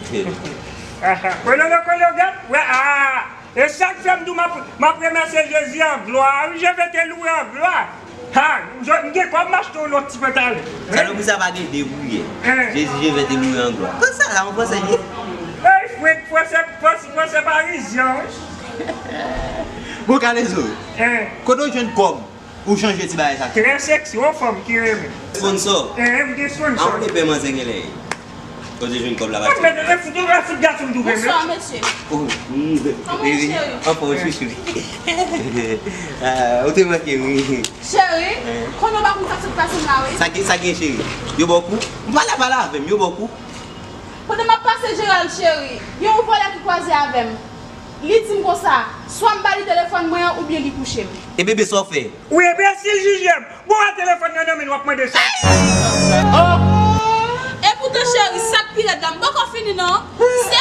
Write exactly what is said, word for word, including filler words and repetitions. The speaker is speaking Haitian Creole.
Kololo, kololo, gad, wè, ah, e sa k fè m di w m ap, m ap remèsye Jezi an glwa, wi, je vais te louer en gloire. Ha, m gen kòb m achte yon lòt ti pantalon. Salopri sa pa gen de wi. Jezi, je vais te louer en gloire. Kòsa la, an fransè li ye? Ey, fwet, fransè, fransè, fransè parizyen, wi. Bon, Kalezo, kote w jwenn kòb ou chanje ti bagay sa? Trè seksi, yon fanm ki renmen. Sponsò. Eh, m gen sponsò. A, ou te pè manzè genlè. Kote jwenn kòb la, pati. Men, men, fout, fout gason m tou renmen. Bonswa, mesye. Oh, mm, baby. Kòman w, cheri? Anfòm, chouchou. Ah, ou te manke m, wi. Cheri, konnen w pa konn sa k sot pase m la, wi. Sa ki, sa ki, cheri? Yo ba w kou? M pale, pale avè m, yo ba w kou? Pandan m ap pase Gerald, cheri, gen yon vòlè ki kwaze avè m. Li di m konsa, swa m ba li telefòn mwen an oubyen li kouche m. E bebe, sa w fè? Wi, enbesil, jije m. Bon, a telefòn nan nan men w ap mande sa. Oh! Epoutan, cheri, sa k pi rèd la, m poko fini non. Se